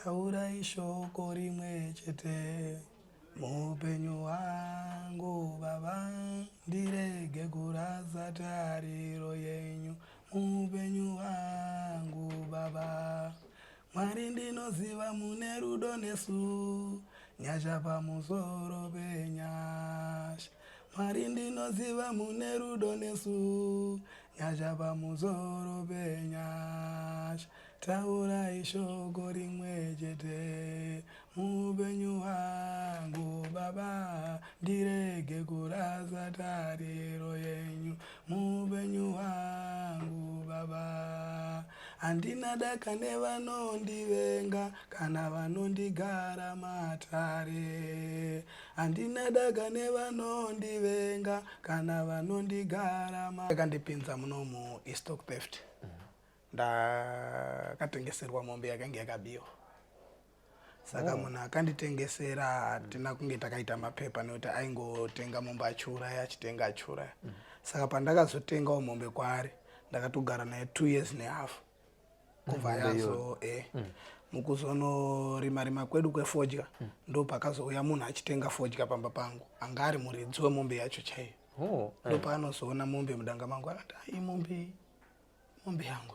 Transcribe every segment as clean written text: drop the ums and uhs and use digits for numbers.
Taurai shoko rimwe chete muupenyu hwangu baba, ndirege kurasa tariro yenyu muupenyu hwangu baba. Mwari ndinoziva mune rudo nesu, nyasha pamusoro penyasha. Mwari ndinoziva mune rudo nesu, nyasha pamusoro penyasha. Taurai shoko rimwe chete muupenyu hwangu baba, ndirege kurasa tariro yenyu muupenyu hwangu baba. Handina daka nevanondivenga kana vanondigara matare. Handina daka nevanondivenga kana vanondigara matare. Akandipinza munomu istock theft. Ndakatengeserwa mombe yakange yakabiwa saka oh. Munhu akanditengesera hatina kunge takaita mapepa nekuti aingotenga mombe achiuraya achitenga achiuraya. Saka pandakazotengawo mombe kwaari ndakatogara naye 2 years nehalf kubva yazo Mukuzonorima rima kwedu kwefodya ndo pakazouya munhu achitenga fodya pamba pangu anga ari muridzi wemombe yacho chaiyo. Oh, ndo paanozoona mombe mudanga mangu akati ai mombe mombe yangu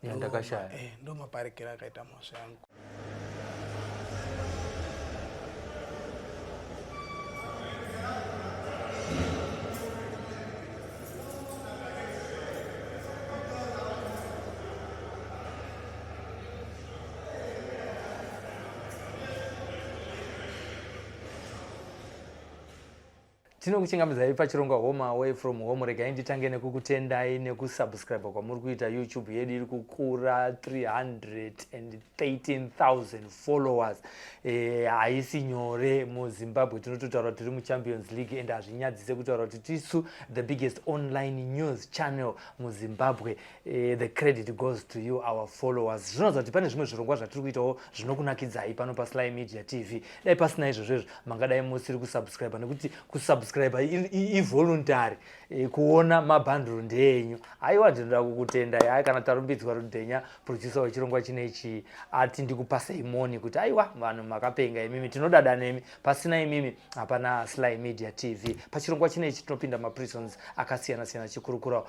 yandakashaya. Ndo maparikira akaita mhosva yangu. Tinokuchingamidzai pachirongwa Home Away From Home. Regai nditange nekukutendai nekusubscribe kwamuri kuita. YouTube yedu iri kukura 313,000 followers. Haisi nyore muZimbabwe, tinototaura kuti tiri muChampions League and hazvinyadzise kutaura kuti tisu the biggest online news channel muZimbabwe. The credit goes to you, our followers. Zvinoratidza kuti pane zvimwe zvirongwa zvatiri kuitawo zvinokunakidzai pano paSly Media TV. Dai pasina izvozvo izvo mangadai musiri kusubscribe, nekuti kusubscribe ivoluntary. Kuona mabhanduru ndeenyu. Aiwa, ndinoda kukutenda hai kana tarumbidzwa Rudhenya, producer wechirongwa chinechi, ati ndikupasei moni kuti aiwa vanhu makapenga imimi, tinodada nemi, pasina imimi hapana Sly Media TV. Pachirongwa chinechi tinopinda maprisons akasiyana siyana tichikurukura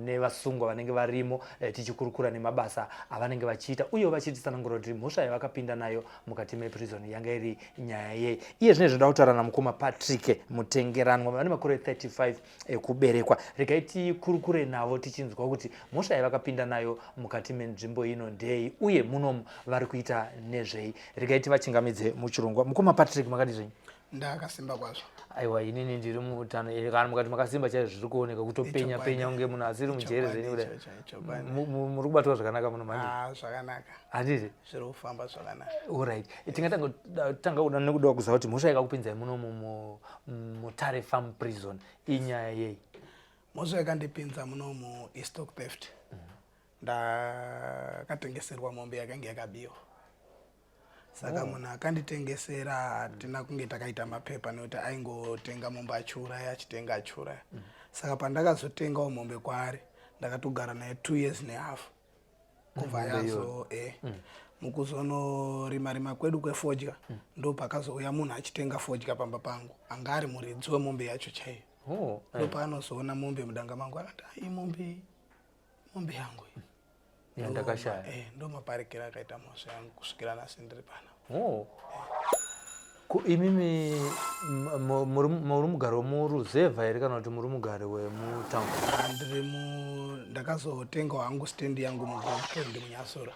nevasungwa vanenge varimo, tichikurukura nemabasa avanenge vachiita uye vachititsanangura kuti mhosva yavakapinda nayo mukati meprison yanga iri nyaya yei. Iye zvine zvinoda kutaura namukoma Patrick Mutengeranwa, vane makore 35 ekuberekwa. Regai tikurukure navo tichinzwa kuti mhosva yavakapinda nayo mukati menzvimbo ino ndei uye munomu vari kuita nezvei. Regai tivachingamidze muchirongwa. Mukoma Patrick, makadi zvenyu? Ndakasimba kwazvo. Aiwa, inini ndiri mutano. Kana mukati makasimba chaizvo zviri kuoneka kutopenya penya kunge munhu asiri mujere zvenyu kudai. Muri kubatwa zvakanaka muno manje? Ah, zvakanaka. Handiti? Zviri kufamba zvakanaka. Alright. Tingatanga kuda nekuda kuziva kuti mhosva yakakupinzai muno Mutare Farm Prison inyaya yei? Mhosva yakandipinza munomu istock theft. Ndakatengeserwa mombe yakange yakabiwa. Saka munhu akanditengesera hatina kunge takaita mapepa nekuti aingotenga mombe achiuraya achitenga achiuraya. Saka pandakazotengawo mombe kwaari ndakatogara naye 2 years nehalf kubva yazo Mukuzonorima rima kwedu kwefodya ndo pakazouya munhu achitenga fodya pamba pangu anga ari muridzi wemombe yacho chaiyo. Oh, ndo paanozoona mombe mudanga mangu akati ai mombe mombe yangu yandakashaya. Ndo maparikira akaita mhosva yangu kusvikira nhasi ndiri pana. Oh. Imimi muri mugari wemuruzevha here kana kuti muri mugari wemutown? Ndiri ndakazotenga hangu stand yangu muGrowth Point muNyasura.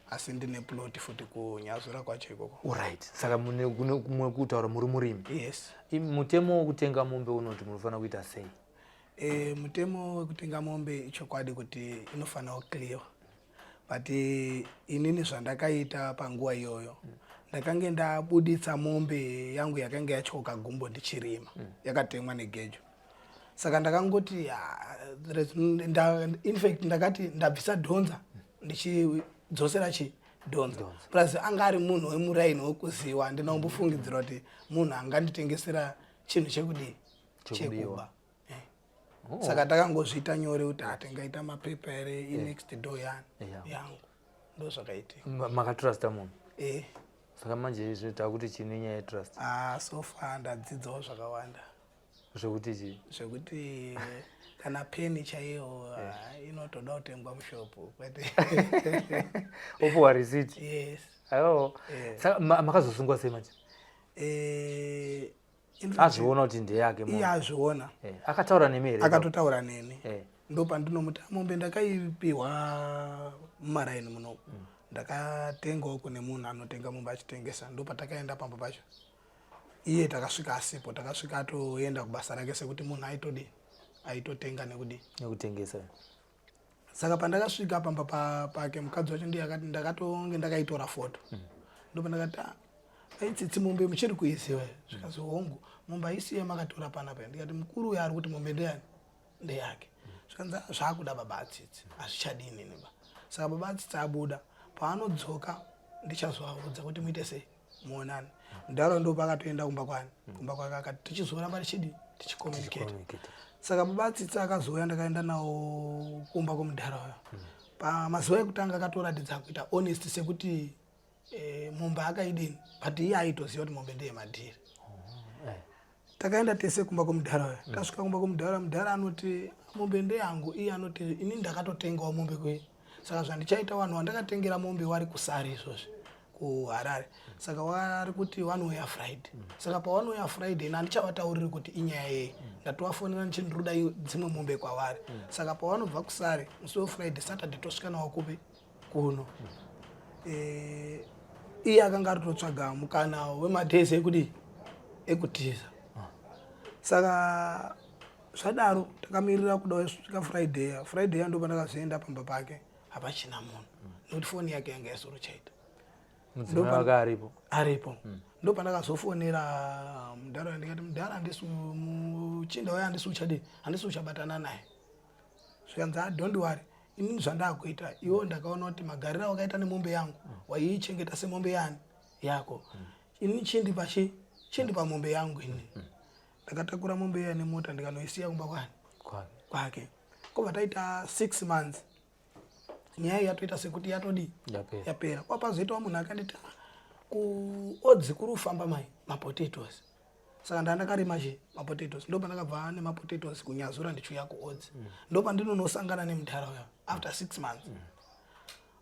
Asi ndine plot futi kuNyasura kwacho ikoko. Alright. Saka mune kumwe kutaura muri murimi? Yes. Mutemo wekutenga mombe unoti munofanira kuita sei? Mutemo wekutenga mombe ichokwadi kuti inofanira kuclear, but inini zvandakaita panguva iyoyo ndakange ndabuditsa mombe yangu yakange yatyoka gumbo ndichirima, yakatemwa negejo. Saka ndakangoti in fact ndakati ndabvisa dhonza ndichidzosera chi dhonza, plus anga ari munhu wemuraini wekuziwa, handina kumbofungidzira kuti munhu anganditengesera chinhu chekudii, chekuba. Saka takangozviita nyore kuti hatingaita mapepa here, inext door yani yangu, ndo zvakaitika. Makatrusta munhu? Eh. Saka manje izvi takuti chine nyaya yetrust? Ah, so far ndadzidzawo zvakawanda. Zvekuti chii? Zvekuti kana peni chaiyo ah, inotoda kutengwa mushopu kwete. Opuwa receipt? Yes. Aiwa. Eh. Saka makazosungwa sei manje? Eh, Azviona kuti ndeyake iye mombe. Azviona. Eh, akataura nemi here? Akatotaura neni. Ndopandinomuti, "Ah, mombe ndakaipiwa mumaraini muno, ndakatengawo kune munhu anotenga mombe achitengesa." Ndopatakaenda pamba pacho, iye takasvika asipo, takasvika atoenda kubasa rake, sekuti munhu aitodi aitotenga nekudi nekutengesa. Saka pandakasvika pamba pake, mukadzi wacho ndiye akati ndakatonge ndakaitora foto. Ndopandakati, "Ah, aitsitsi, mombe muchiri kuiziva?" Zvikazi, "Hongu, mombe haisiye makatora panapa." Ndikati, "Mukuru uyo ari kuti mombe ndeyani, ndeyake." Zvikanzi, "Ah, zvaakuda baba atsitsi, hazvichadini ba." Saka baba atsitsi abuda, paanodzoka ndichazovaudza kuti muite sei, muonane. Mudhara ndo paakatoenda kumba kwani, kumba kwake, akati tichizoramba tichidi tichicommunicate. Tichicommunicate. Saka baba atsitsi akazouya, ndakaenda nawo kumba kwemudhara uyo. Pamazuva ekutanga akatoratidza kuita honest, sekuti mombe akaidini, but iye aitoziva kuti mombe ndeyemadhiri. Takaenda tese kumba kwemudhara uyo. Tasvika kumba kwemudhara, mudhara anoti mombe ndeyangu, iye anoti ini ndakatotengawo mombe kwe, saka zvandichaita, vanhu vandakatengera mombe wari kusari izvozvi kuHarare, saka wari kuti vanouya Friday. Saka pavanouya Friday, ini handichavatauriri kuti inyaya yei, ndatovafonera ndichiti ndiri kuda dzimwe mombe kwavari. Saka pavanobva kusare musi weFriday, Saturday tosvika nawo kupi, kuno. Iye akanga ari kutotsvaga mukana wemadays ekudii, ekutiza. Saka zvadaro takamirira kuda kusvika Friday. Friday ya ndo pandakazoenda pamba pake, hapachina munhu, nekuti foni yake yanga yasorochaita. Mudzimai wake aripo? Aripo. Ndo pandakazofonera mudhara, ndikati, "Mudhara, handisi muchinda uyo, handisi uchadii, handisi uchabatana naye." Zvikanzi, "Ah, don't worry, inini zvandakuita, iwo ndakaona kuti magariro awakaita nemombe yangu, waiichengeta semombe yani yako. Ini chindipa chi chindipa mombe yangu." Ini ndakatakura mombe iya nemota, ndikanoisiya kumba kwani? Kwake. Kwake. Kobva taita 6 months, nyaya iyi yatoita sekuti yatodii? Yapera. Yapera. Kwapazoitawo munhu akanditi, "Ah, kuOdzi kuri kufamba mai mapotatoes." Saka ndandakarima chi mapotatoes, ndo pandakabva nemapotatoes kuNyazura ndichiuya kuOdzi. Ndo pandinonosangana nemudhara uya after 6 months.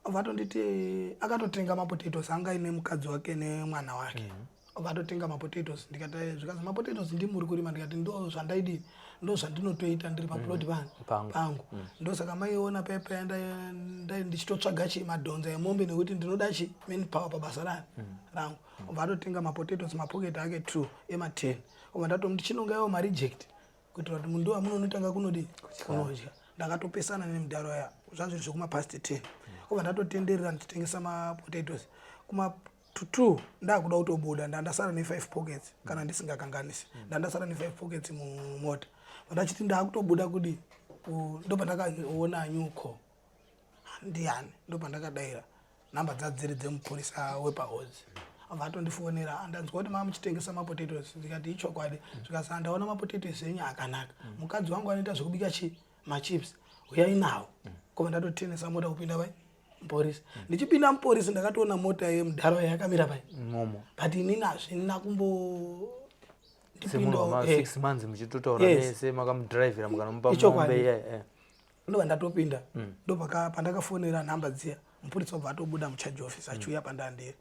Obva atonditi akatotenga mapotatoes, anga aine mukadzi wake nemwana wake. Obva atotenga mapotatoes, ndikati, zvikanzi, "Mapotatoes ndimuri kurima?" Ndikati, "Ndo zvandaidii, ndo zvandinotoita ndiri paplot pangu." Pangu. Pangu. Ndosaka maiona paya ndichitotsvaga chi madhonza emombe, nekuti ndinoda chi manpower pabasa rani rangu. Obva atotenga mapotatoes, mapoketi ake two ema10. Obva ndatomuti, "Chinonga iwo mareject, kuitira kuti mundu wamunonotanga kunodi kunodya." Ndakatopesana nemudharo aya, zvazviri zvekumapast 10. Obva ndatotenderera ndichitengesa mapotatoes. Kuma to 2 ndakuda kutobuda, ndandasara ne5 pockets, kana ndisingakanganisi, ndandasara ne5 pockets mumota. Ndachiti ndakutobuda kudi, ndopandakaona new call, ndiani? Ndopandakadaira, namba dzadziri dzemupurisa wepaOdzi. Abva atondifonera, "Andanzwa kuti maa muchitengesa mapotatoes." Ndikati, "Ichokwadi." Zvikasi, "Andaona mapotatoes enyu akanaka, mukadzi wangu anoita zvekubika chi machips, uyai nawo." Kobva ndatotenesa mota kupinda pai muporisi. Ndichipinda muporisi, ndakatoona mota yemudhara yakamira pai Momo. But inini hazvina kumbo Semunhu wama 6 months muchitotaura mese, makamudhiraivhira, mukanomupa Ichokwadi. mombe iye. Ndobva ndatopinda, ndobva pandakafonera nhamba dziya, mupurisa obva atobuda mucharge office achiuya pandandiri.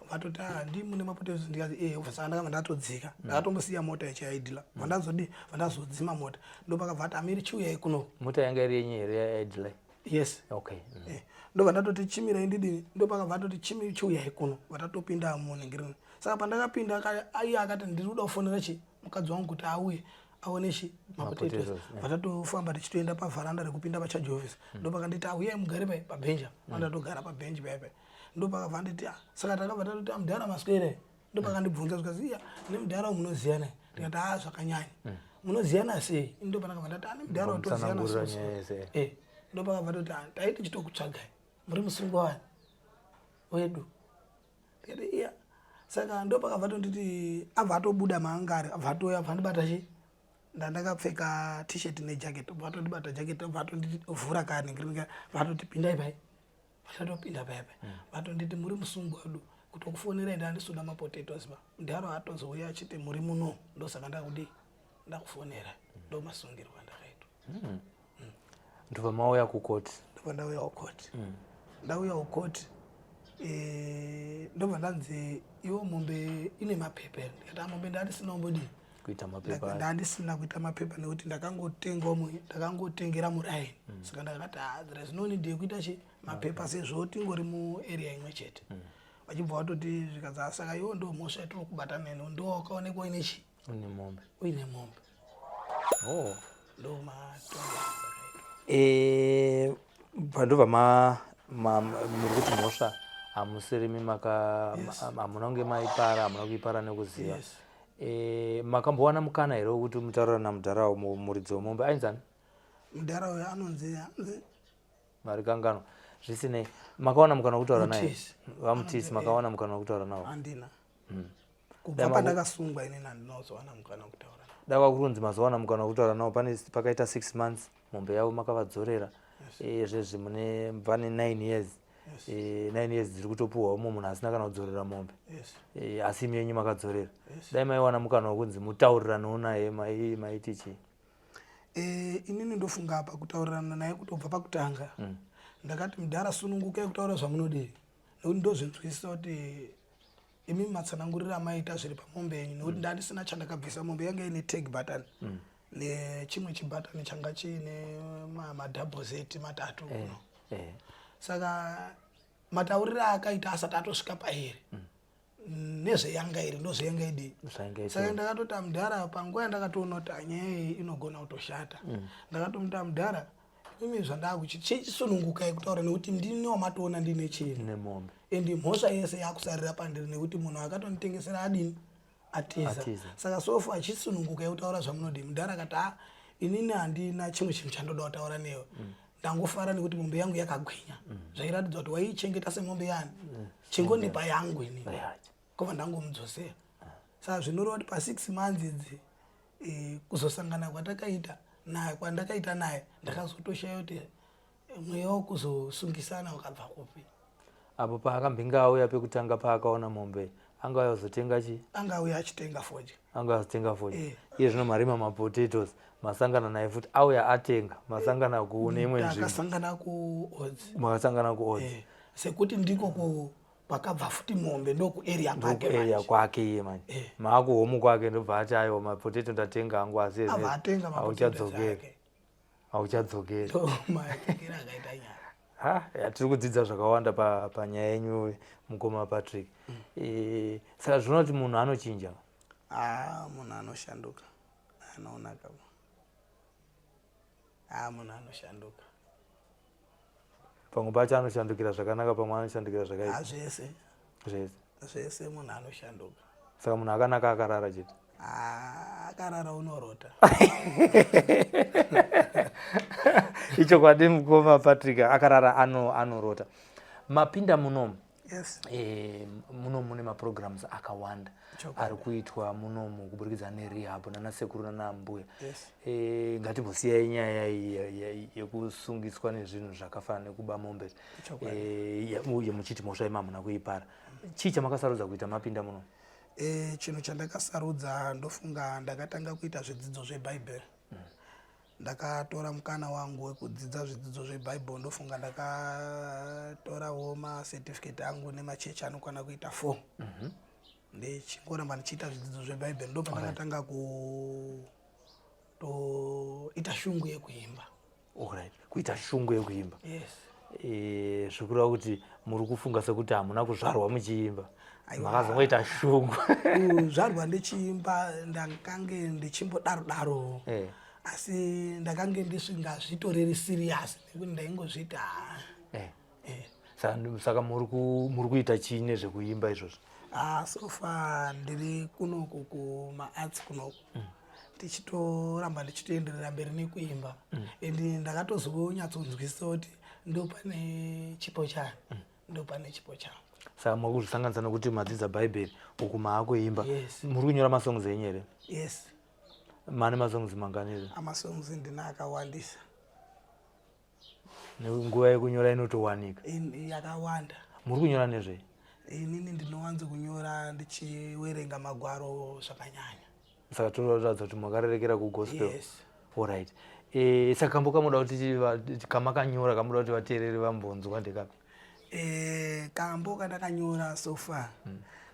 Vatoti, "Ah, ndimune mapotatoes?" Ndikati, "Eh." Saka ndakabva ndatodzika, ndakatombosiya mota ichiaidhila, vandazodi vandazodzima mota. Ndopakabva ati, "Amiri, chiuyai kuno." Mota yanga iri yenyu here yaidhila? Yes. Okay. Ndobva ndatoti, "Chimirai ndidini." Ndopakabva atoti, "Chimi, chiuyai kuno." Vatatopinda munhingirini. Saka pandakapinda, iye akati, "Ndiri kuda kufonera chi mukadzi wangu kuti auye aone chi mapotatoes." Mapotatoes, yeah. Vatatofamba tichitoenda pavharanda rekupinda pacharge office. Ndopakanditi, "Auyai mugare pai pabhenji apa." Pandatogara pabhenji paya pai, ndopakabva anditi, "Ah." Saka takabva tatoti, "Amudhara, maswere?" Ndopakandibvunza, zvikazi, "Iya, nemudhara munoziyana?" Ndikati, "A, zvakanyanya." "Munoziyana sei?" Ndopandakabva ndati, "Ane mudhara watoziyana." Mutsanangurira So, so. nyaya yese. Ndopakabva toti, "Ah, taiti tichitokutsvagai, muri musungwa wani wedu." Ndikati, "Iya." Saka ndopakabva tonditi, abva atobuda maangari, abva atouya, abva andibata chi ndandakapfeka T-shirt nejacket, abva atondibata jacket, abva atondivhura kanhingiringa, vatoti, "Pindai pai." Vatopinda paya paya, vatonditi, "Muri musungwa wedu." Kutokufonera ende handisuda mapotatoes ba. Mudhara atozouya achiti muri muno, ndosaka ndakudii, ndakufonera. Ndomasungirwo andakaitwa. Ndobva mauya kukoti. Ndobva ndauya kukoti. Ndauya kukoti, ndobva ndanzi iwo mombe ine mapepa here? Ndikati, "Ah, mombe ndandisina kumbodii kuita mapepa ayo. Ndandisina kuita mapepa nekuti ndakangotengera muraini. Saka ndakati, "Ah, there is no need yekuita chi mapepa sezvo tingori muarea imwe chete." Vachibva vatoti zvikanzi, "Ah, saka iwo ndo mhosva yatiri kubata neno, ndo wakaonekwa uine chi une mombe." Uine mombe. Oh. Ndo matongo andakaitwa. Pandobva muri kuti mhosva hamusirimi maka hamuna kunge maipara, hamuna kuipara nekuziva. Yes. Makambowana mukana here wekuti mutaurira namudhara muridzi wemombe ainzani? Mudhara uyo anonzi Marikanganwa, zvisinei makawana mukana wekutaura naye? Mutisi. VaMutisi, makawana mukana wekutaura navo? Handina. Kubva pandakasungwa inini handinozowana mukana wekutaura navo. Dava kuri kunzi mazowana mukana wekutaura navo pane pakaita 6 months mombe yavo makavadzorera. Zvezvi mune pane 9 years. 9 years dziri kutopuhwa umwe munhu asina kana kudzorera mombe. Asi imi yenyu makadzorera. Dai maiwana mukana wekunzi mutauriranawo naye, maiti chii? Inini ndofunga apa kutaurirana naye kutobva pakutanga, ndakati, "Mudhara, sunungukai kutaura zvamunodii, nekuti ndozvinzwisisa kuti imi matsananguriro amaita zviri pamombe yenyu, nekuti ndandisina chandakabvisa. Mombe yanga ine tag button nechimwe chibhatani changa chiine madouble Z matatu kuno." Saka matauriro aakaita asati atosvika pairi nezveyanga iri, ndozveyanga idii. Zvainga Saka iti ndakatoti amudhara, panguva yandakatoona kuti nyaya iyi inogona kutoshata, ndakatomuti, "Amudhara, imi zvandakuchisunungukai kutaura nekuti ndini wamatoona ndine chii nemombe and mhosva yese yakusarira pandiri nekuti munhu akatonditengesera adini, atiza." Atiza. Saka so far chisunungukai kutaura zvamunodii. Mudhara akati, "A, inini handina chimwe chinhu chandoda kutaura newe. Ndangofara nekuti mombe yangu yakagwinya, zvairatidza kuti waiichengeta semombe yani. Chingondipa yangu inini." Kobva ndangomudzosera. Saka zvinoreva kuti pa6 months idzi, kuzosangana kwatakaita naye, kwandakaita naye, ndakazotoshaya kuti mweya wekuzosungisana wakabva kupi. Apo paakambinge auya pekutanga, paakaona mombe, anga auya kuzotenga chii? Anga auya achitenga fodya. Anga azotenga fodya. Eh. Iye zvino marima mapotatoes, masangana naye futi, auya atenga, masangana kune imwe nzvimbo? Takasangana kuOdzi. Makasangana kuOdzi. Eh, sekuti ndiko kwakabva futi mombe, ndokuarea kwake ndokuarea manje. Kwake iye manje. Eh. Maakuhomu kwake, ndobva ati, "Aiwa, mapotato ndatenga hangu, asi Abva atenga mapotatoes hauchadzokeri." ake. Hauchadzokeri. Ndo maitokero akaita nyaya. Ha, ya, tiri kudzidza zvakawanda panyaya yenyu, mukoma Patrick. Saka zvinoona kuti munhu anochinja? Ah, munhu anoshanduka, anoonaka. Ah, munhu anoshanduka. Pamwe pacho anoshandukira zvakanaka, pamwe anoshandukira zvakaipa? Ah, zvese. Zvese. Zvese, munhu anoshanduka. Saka munhu akanaka akarara chete? Ah, akarara unorota. Ichokwadi, mukoma Patrick, akarara anorota. Mapinda munomu, Yes. Muno mune maprograms akawanda ari kuitwa munomu kuburikidza nerehab nanasekuru nanambuya. Ngatimbosiyai nyaya iyi yekusungiswa nezvinhu zvakafanana nekuba mombe. Uye muchiti mhosva imi hamuna kuipara, chii chamakasarudza kuita mapinda muno? Chinhu chandakasarudza, ndofunga ndakatanga kuita zvidzidzo zvebhaibheri. Ndakatora mukana wangu wekudzidza zvidzidzo zvebhaibheri. Ndofunga ndakatorawo macertificate angu nemachechi anokwana kuita 4, ndichingoramba ndichiita zvidzidzo zvebhaibheri. Ndo pandakatanga kutoita shungu yekuimba. Alright, kuita shungu yekuimba. Yes. Zvikureva kuti muri kufunga sekuti hamuna kuzvarwa muchiimba? Aiwa. Makazongoita shungu? Kuzvarwa ndichiimba ndakange ndichimbodaro daro, asi ndakange ndisingazvitoreri serious nekuti ndaingozviti, "Ah." Saka muri kuita chii nezvekuimba izvozvo? Ah, so far ndiri kunoku kumaarts kunoku, ndichitoramba ndichitoenderera mberi nekuimba, and ndakatozonyatsonzwisisa kuti ndo pane chipo chani, ndo pane chipo changu. Saka muri kuzvisanganisa nekuti madzidza bhaibheri, uku maakuimba. Yes. Muri kunyora masongs enyu here? Yes. Mane masongs mangani here? Amasongs ndina akawandisa. Nguva yekunyora inotowanika? Yakawanda. Muri kunyora nezvei? Inini ndinowanzo kunyora ndichiwerenga magwaro zvakanyanya. Saka toratidza kuti makarerekera kugospel. Yes. Alright. Saka kambo kamuda kuti kamakanyora kamuda kuti vateereri vambonzwa ndekapi? Kambo kandakanyora so far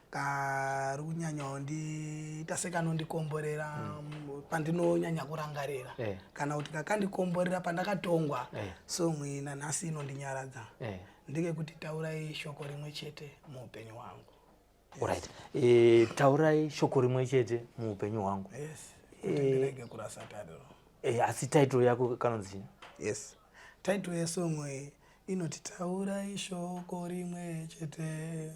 kari kunyanyawo ndiita sekanondikomborera pandinonyanya kurangarira kana kuti kakandikomborera pandakatongwa song iyi nanhasi inondinyaradza ndekekuti taurai shoko rimwe chete muupenyu hwangu. Alright. Taurai shoko rimwe chete muupenyu hwangu. Yes, kuti ndirege kurasa tariro. Asi title yako kanonzi chii? Yes, title yesong iyi inoti taurai shoko rimwe chete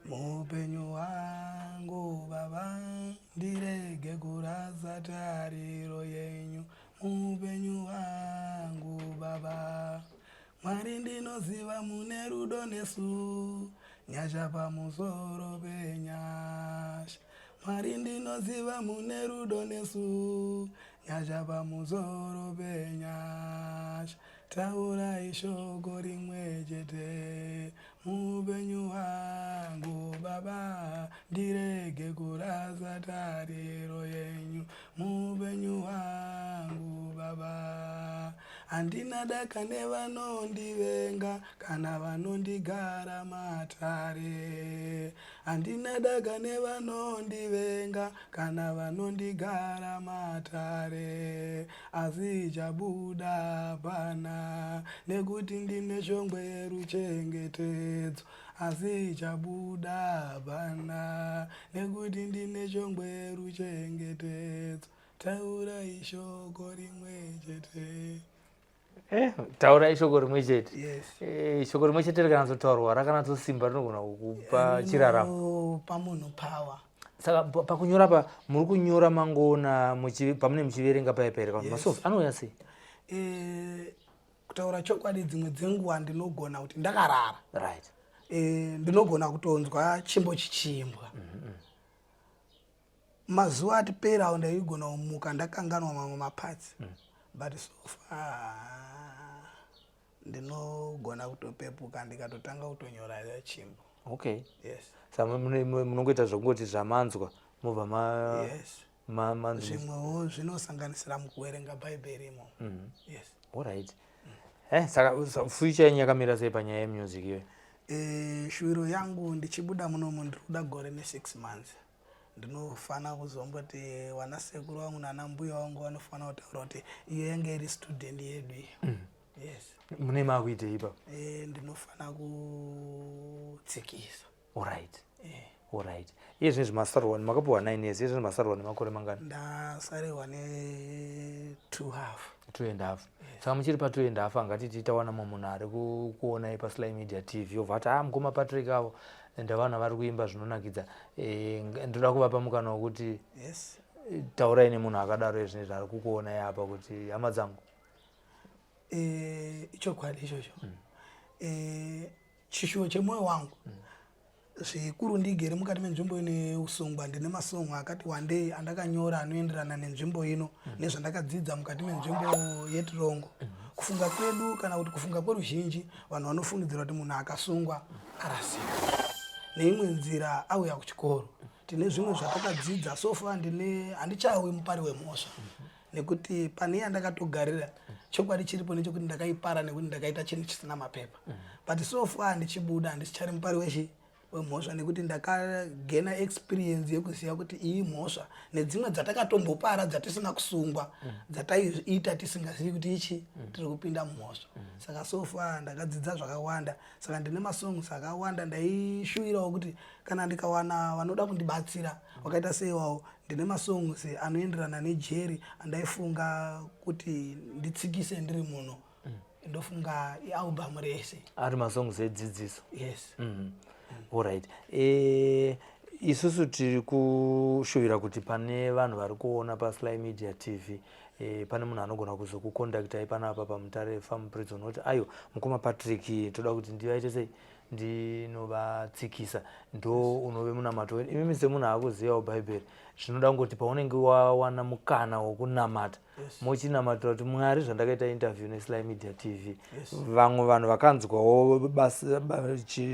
muupenyu hwangu baba, ndirege kurasa tariro yenyu muupenyu hwangu baba. Mwari, ndinoziva mune rudo nesu, nyasha pamusoro penyasha. Mwari, ndinoziva mune rudo nesu, nyasha pamusoro penyasha. Taurai shoko rimwe chete muupenyu hwangu baba, ndirege kurasa tariro yenyu muupenyu hwangu baba. Handina daka nevanondivenga kana vanondigara matare. Handina daka nevanondivenga kana vanondigara matare, asi chabuda pana nekuti ndine shongwe yeruchengetedzo. Asi chabuda pana nekuti ndine shongwe yeruchengetedzo. Taurai shoko rimwe chete. Taurai shoko rimwe chete. Yes. Shoko rimwe chete rikanatsotaurwa rakanatsosimba rinogona kukupa chiraramo. Pa munhu power. Saka pakunyora pa muri kunyora mangoona pamune muchiverenga paya paya kana masongs anouya sei? Kutaura chokwadi, dzimwe dzenguva ndinogona kuti ndakarara, ndinogona kutonzwa chimbo chichiimbwa. Mazuva atiperawo ndaigona kumuka ndakanganwa mamwe maparts, but so far ndinogona kutopepuka ndikatotanga kutonyora chimbo. Yes. Saka munongoita zvokungoti zvamanzwa mobva ma Yes. Zvimwewo zvinosanganisira mukuverenga bhaibheri imo. Yes. Alright. Saka future yenyu yakamira sei panyaya yemusic iyoyo? Shuwiro yangu, ndichibuda munomu ndiri kuda gore ne6 months, ndinofana kuzomboti vanasekuru vangu nana mbuya vangu vanofana kutaura kuti iyo yange iri student yedu iyo. Yes. Mune makuitei ipapo? Ndinofana kutsikisa. Alright. Alright. Iye zvinezvi masarwa makapiwa 9 years, iye zvinezvi masarwa nemakore mangani? Ndasarirwa ne2 half. Two and half. Saka muchiri pa two and half, angatiti tawana mumwe munhu ari kuonai paSly Media TV obva ati, "Ah, mukoma Patrick avo ndavana vari kuimba zvinonakidza, ndoda kuvapa mukana wekuti," taurai nemunhu akadaro izvinezvi ari kukuonai apa kuti, "Hama dzangu." Ichokwadi ichocho. Chishuwo chemwoyo wangu zvikuru, ndigere mukati menzvimbo ino yeusungwa, ndine masongo akati wandei andakanyora anoenderana nenzvimbo ino nezvandakadzidza mukati menzvimbo yetirongo. Kufunga kwedu kana kuti kufunga kweruzhinji, vanhu vanofungidzira kuti munhu akasungwa arasika neimwe nzira auya kuchikoro. Tine zvimwe zvatakadzidza. So far ndine handichawi mupari wemhosva nekuti pane yandakatogarira, chokwadi chiripo nechekuti ndakaipara nekuti ndakaita chinhu chisina mapepa, but so far ndichibuda handichichari mupari wechi wemhosva nekuti ndakagena experience yekuziva kuti iyi mhosva nedzimwe dzatakatombopara dzatisina kusungwa, dzataiita tisingazivi kuti ichi tiri kupinda mumhosva. Saka so far ndakadzidza zvakawanda, saka ndine masongs akawanda. Ndaishuvirawo kuti kana ndikawana vanoda kundibatsira vakaita seiwawo, ndine masongs anoenderana nejeri andaifunga kuti nditsikise ndiri muno. Ndofunga ialbum rese. Ari masongs edzidziso? Yes. Alright. Isusu tiri kushuvira kuti pane vanhu vari kuona paSly Media TV, pane munhu anogona kuzokucontactai panapa paMutare Farm Prison oti, "Ayo, mukoma Patrick, toda kuti ndivaite sei, Ndinovatsikisa. Ndo unove munamato wedu. Imimi semunhu akuzivawo Bhaibheri, zvinoda kungoti paunenge wawana mukana wokunamata, mochinamatira kuti Mwari, zvandakaita interview neSly Media TV, vamwe vanhu vakanzwawo basa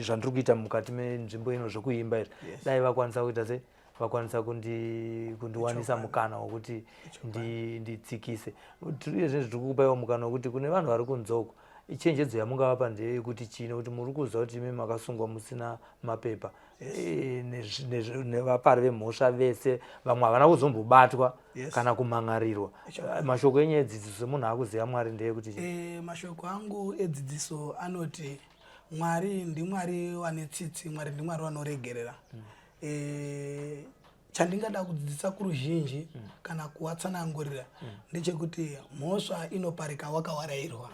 zvandiri kuita mukati menzvimbo ino zvekuimba izvi, dai vakwanisa kuita sei, vakwanisa kundiwanisa mukana wokuti nditsikise. Tiri zvinhu tiri kukupaiwo mukana wekuti kune vanhu vari kunzoko, ichenjedzo yamungavapa ndeyekuti chii? Nekuti muri kuziva kuti imi makasungwa musina mapepa, nevapari vemhosva vese vamwe havana kuzombobatwa kana kumhan'arirwa. Mashoko enyu edzidziso semunhu akuziva Mwari ndeyekuti chii? Mashoko angu edzidziso anoti Mwari ndiMwari vane tsitsi, Mwari ndiMwari vanoregerera. Chandingada kudzidzisa kuruzhinji kana kuvatsanangurira ndechekuti mhosva inoparika wakawarairwa,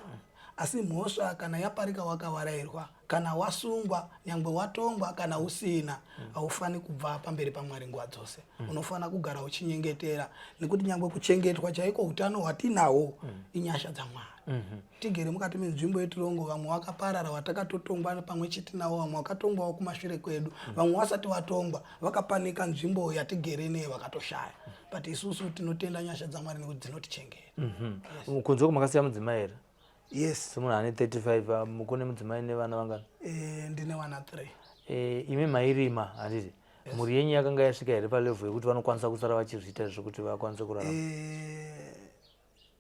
asi mhosva kana yaparika wakawarairwa, kana wasungwa, nyangwe watongwa kana usina, haufani kubva pamberi paMwari nguva dzose. Unofanira kugara uchinyengetera, nekuti nyangwe kuchengetwa chaiko, utano hwatinahwo inyasha dzaMwari. Tigere mukati menzvimbo yetirongo, vamwe vakaparara vatakatotongwa pamwe chete navo, vamwe vakatongwawo kumashure kwedu, vamwe vasati vatongwa vakapanika nzvimbo yatigere neye vakatoshaya, but isusu tinotenda nyasha dzaMwari nekuti dzinotichengeta. Kunze makasiya mudzimai here? Yes. Semunhu ane 35, kune mudzimai nevana vangani? Ndine vana 3. Imi mairima, handiti? Mhuri yenyu yakanga yasvika here palevel yekuti vanokwanisa kusara vachizviita zvekuti vakwanise kurarama?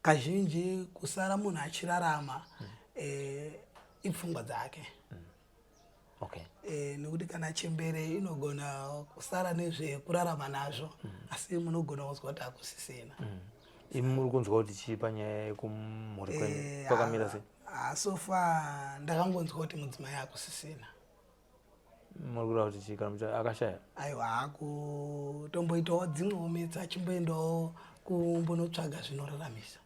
Kazhinji kusara munhu achirarama ipfungwa dzake. Nekuti kana chembere inogona kusara nezvekurarama nazvo, asi munogona kuzwa kuti hakusisina. Imi muri kunzwa kuti chii panyaya yekumhuri kwenyu? Kwakamira sei? So far ndakangonzwa kuti mudzimai hakusisina. Muri kureva kuti chii, kana kuti akashaya? Aiwa, hakutomboitawo dzimwewo metsi, achimboendawo kumbonotsvaga zvinoraramisa.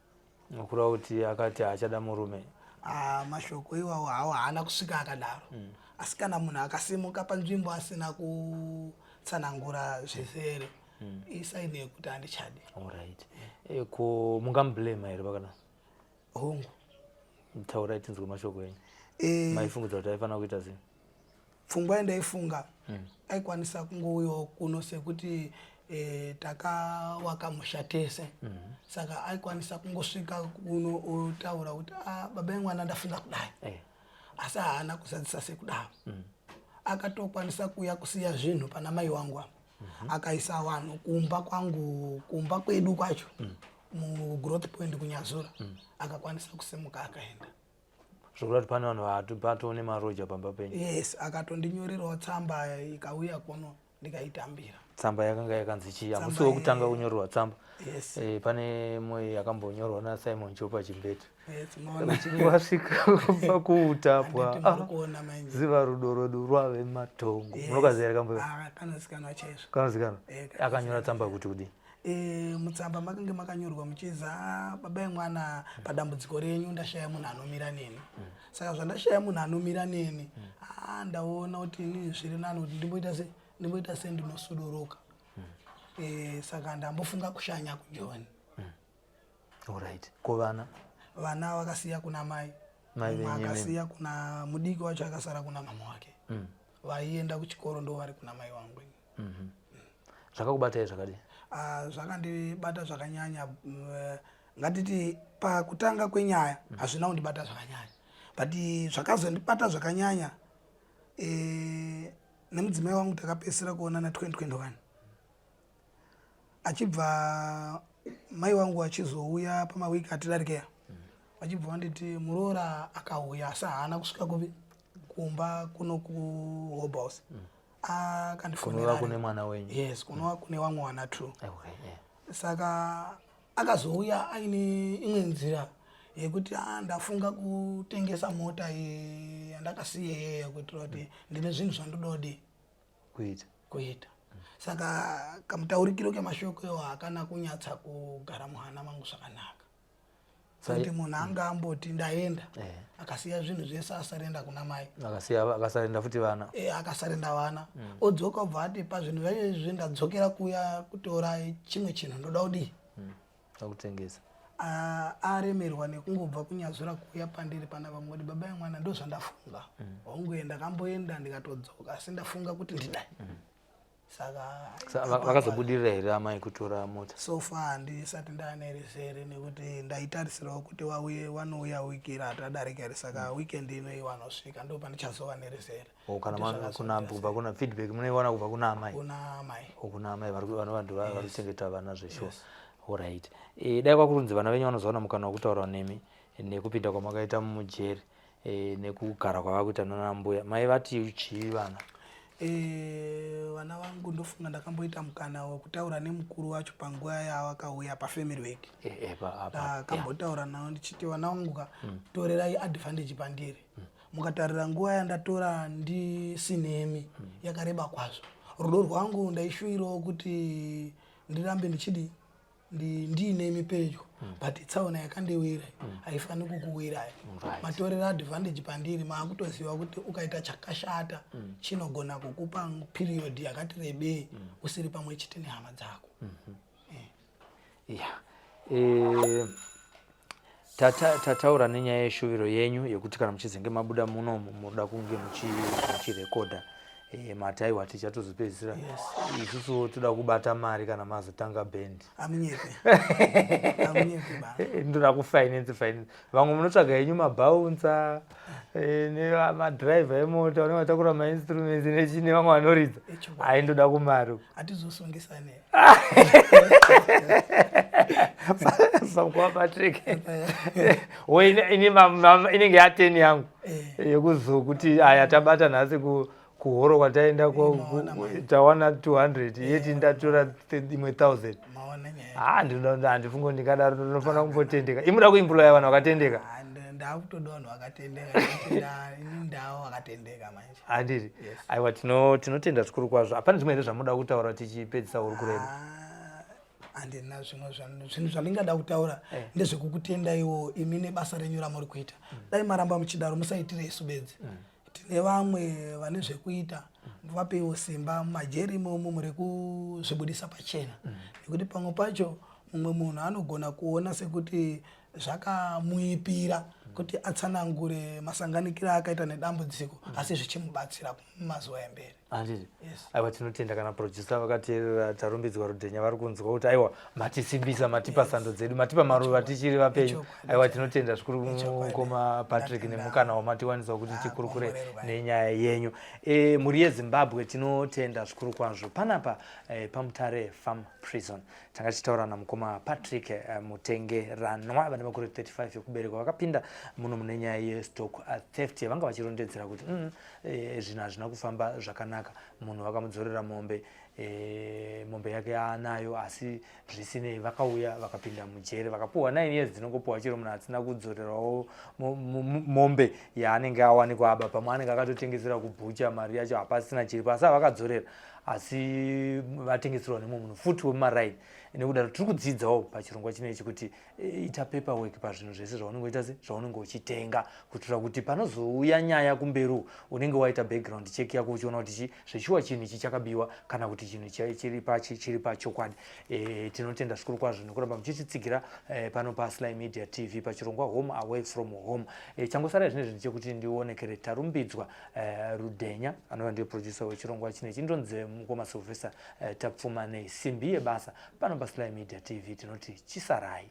Kureva kuti akati haachada murume? Ah, mashoko iwawo hawo haana kusvika akadaro, asi kana munhu akasimuka panzvimbo asina kutsanangura zvizere, isign yekuti handichadi. Alright. Ko mungamublame here pakana? Hongu. Taurai tinzwe mashoko enyu. Maifungudza kuti aifanira kuita sei? Pfungwa yandaifunga, aikwanisa kungouyawo kuno sekuti takawaka musha tese, saka aikwanisa kungosvika kuno otaura kuti, "Ah, baba emwana, ndafunga kudai." Asi haana kuzadzisa sekudaro. Akatokwanisa kuuya kusiya zvinhu pana mai wangu apa, akaisa vanhu kumba kwangu, kumba kwedu kwacho muGrowth Point kuNyazura, akakwanisa kusimuka akaenda. Zvokuda kuti pane vanhu vatoo nemaroja pamba penyu? Yes, akatondinyorerawo tsamba, ikauya kuno ndikaitambira. Tsamba yakanga yakanzi chii? Hamusi wekutanga kunyorerwa tsamba. Yes. Pane imwe yakambonyorwa naSimon Chopa Chimbetu. Yes, maona. Uchinge wasvika kubva kuutapwa, Handiti muri kuona manje. Ziva rudo rwedu rwave matongo. Yes. Munokaziva here kambo? Ah, kanozikanwa chaizvo. Kanozikanwa? Eh. Akanyora tsamba kuti kudii? Mutsamba makange makanyorwa muchizi, "Ah, baba emwana, padambudziko renyu ndashaya munhu anomira neni. Saka zvandashaya munhu anomira neni, ah, ndaona kuti inini zviri nani kuti ndimboita se ndimboita sendinosuduruka. Saka ndambofunga kushanya kuJoni." Alright, ko vana? Vana vakasiya kuna mai. Mai Mumwe venyu imimi? Akasiya kuna mudiki wacho, akasara kuna mama wake. Vaienda kuchikoro ndo vari kuna mai wangu. Zvakakubatai zvakadii? Ah, zvakandibata zvakanyanya. Ngatiti pakutanga kwenyaya hazvina kundibata zvakanyanya, but zvakazondibata zvakanyanya, nemudzimai wangu takapedzisira kuonana 2021, achibva mai wangu achizouya pamawiki atidarikeya, vachibva vanditi muroora akauya, asi haana kusvika kupi, kumba kuno kuHobe House. Akandifonera. Kunova kune mwana wenyu? Yes, kunova kune vamwe vana two. Okay, yeah. Saka akazouya aine imwe nzira yekuti, "Ah, ndafunga kutengesa mota yandakasiya iyeya kuitira kuti ndine zvinhu zvandododi kuita." Kuita. Saka kamutaurikiro kemashoko iwo hakana kunyatsa kugara muhana mangu zvakanaka, kuti munhu anga amboti ndaenda, akasiya zvinhu zvese, asarenda kuna mai. Akasiya, akasarenda futi vana. Akasarenda vana, odzoka, obva ati pazvinhu zvacho izvi ndadzokera kuya kutora chimwe chinhu, ndoda kudii? Akutengesa. Aremerwa nekungobva kunyazura kuuya pandiri pana vamwe kuti baba yemwana ndozvandafunga. Hongu ndakamboenda ndikatodzoka, asi ndafunga kuti ndidai. Saka Vakazobudirira here amai kutora mota? So far handisati ndaane rizere, nekuti ndaitarisirawo kuti vauye, vanouya wiki ratadarika iri, saka weekend ino vanosvika, ndo pandichazova nerizere. O, kana kuna kubva kuna feedback munoiwana kubva kuna amai? Kuna amai. O, kuna amai vari vanova vari kuchengeta vana zveshuwa. Alright, dai kwakurunzi vana venyu vanozowana mukana wekutaura nemi nekupinda kwamakaita mujeri, nekugara kwavakuita nana mbuya, mai vati chii vana? Vana vangu, ndofunga ndakamboita mukana wekutaura nemukuru wacho panguva yavakauya pafamily week. Ndakambotaura navo ndichiti, vana vangu ka, torerai advantage pandiri. Mukatarira nguva yandatora ndisinemi yakareba kwazvo. Rudo rwangu ndaishuvirawo kuti ndirambe ndichidi ndiinemi pedyo, but tsaona yakandiwira haifani kukuwirai. Matorera advantage pandiri, maakutoziva kuti ukaita chakashata chinogona kukupa period yakati rebei usiri pamwe chete nehama dzako. Ya, tataura nenyaya yeshuviro yenyu yekuti kana muchizenge mabuda munomu munoda kunge muchirekodha. Mataiwa tichatozopedzisira isusuwo toda kubata mari kana mazotanga bhendi. Amunyepe, amunyepe ba. Ndoda kufinance finance. Vamwe munotsvaga henyu mabouncer, nemadhiraivha emota vanenge vatakura mainstruments nechi nevamwe vanoridza. Hai, ndoda kumari. Hatizosungisane. Samukoma Patrick, wo inenge yateni yangu yekuzokuti aya tabata nhasi kuhoro kwataenda Maona mari. Tawana 200 yeti ndatora imwe 1000. Maona nyaya. Ha, handifungi ndingadaro, ndinofanira kumbotendeka. Imuda kuemploya vanhu vakatendeka. Ah, ndakutoda vanhu vakatendeka, nekuti ini ndawo vakatendeka manje. Handiti? Yes. Aiwa, tinotenda zvikuru kwazvo. Hapana zvimwe here zvamuda kutaura tichipedzisa hurukuro yedu? Ah, handina zvimwe zvinhu zvandingada kutaura. Ndezvekukutendaiwo imi nebasa renyu ramuri kuita. Dai maramba muchidaro, musaitire isu bedzi. Tine vamwe vane zvekuita, vapeiwo simba mumajeri imomo muri kuzvibudisa pachena, nekuti pamwe pacho mumwe munhu anogona kuona sekuti zvakamuipira kuti atsanangure masanganikiro akaita nedambudziko, asi zvichimubatsira mumazuva emberi. Handiti? Yes. Aiwa, tinotenda. Kana producer vakateerera, Tarumbidzwa Rudhenya, vari kunzwa kuti aiwa, matisimbisa, matipa sando dzedu, matipa maruva tichiri vapenyu. Ichokwadi. Aiwa, tinotenda zvikuru, Ichokwadi. mukoma Patrick, Ndatenda. nemukana wamatiwanisa kuti tikurukure komborerwa. nenyaya yenyu. Mhuri yeZimbabwe, tinotenda zvikuru kwazvo. Panapa paMutare Farm Prison tanga tichitaura namukoma Patrick Mutengeranwa, vane makore 35 ekuberekwa, vakapinda muno mune nyaya yestock theft, yavanga vachirondedzera kuti zvinhu hazvina kufamba zvakanaka. Munhu vakamudzorera mombe, mombe yake yaanayo, asi zvisinei vakauya vakapinda mujere, vakapuhwa 9 years dzinongopuhwa chero munhu asina kudzorerawo mombe yaanenge awanikwa aba. Pamwe anenge akatotengesera kubhucha, mari yacho hapasina chiripo, asi avakadzorera, asi vatengeserwa nemumwe munhu futi wemumaraini. Nekudaro tiri kudzidzawo pachirongwa chinechi kuti ita paperwork pazvinhu zvese zvaunenge uita se zvaunenge uchitenga, kuitira kuti panozouya nyaya kumberi uku, unenge waita background check yako, uchiona kuti chi zveshuwa chinhu ichi chakabiwa kana kuti chinhu chiri pachokwadi. Tinotenda zvikuru kwazvo nekuramba muchititsigira pano paSly Media TV pachirongwa Home Away from Home. Changosara zvinezvi ndechekuti ndionekere Tarumbidzwa Rudhenya, anova ndiye producer wechirongwa chinechi. Ndonzi mukoma Sylvester Tapfumanei, simbi yebasa pano paSly Media TV. Tinoti chisarai.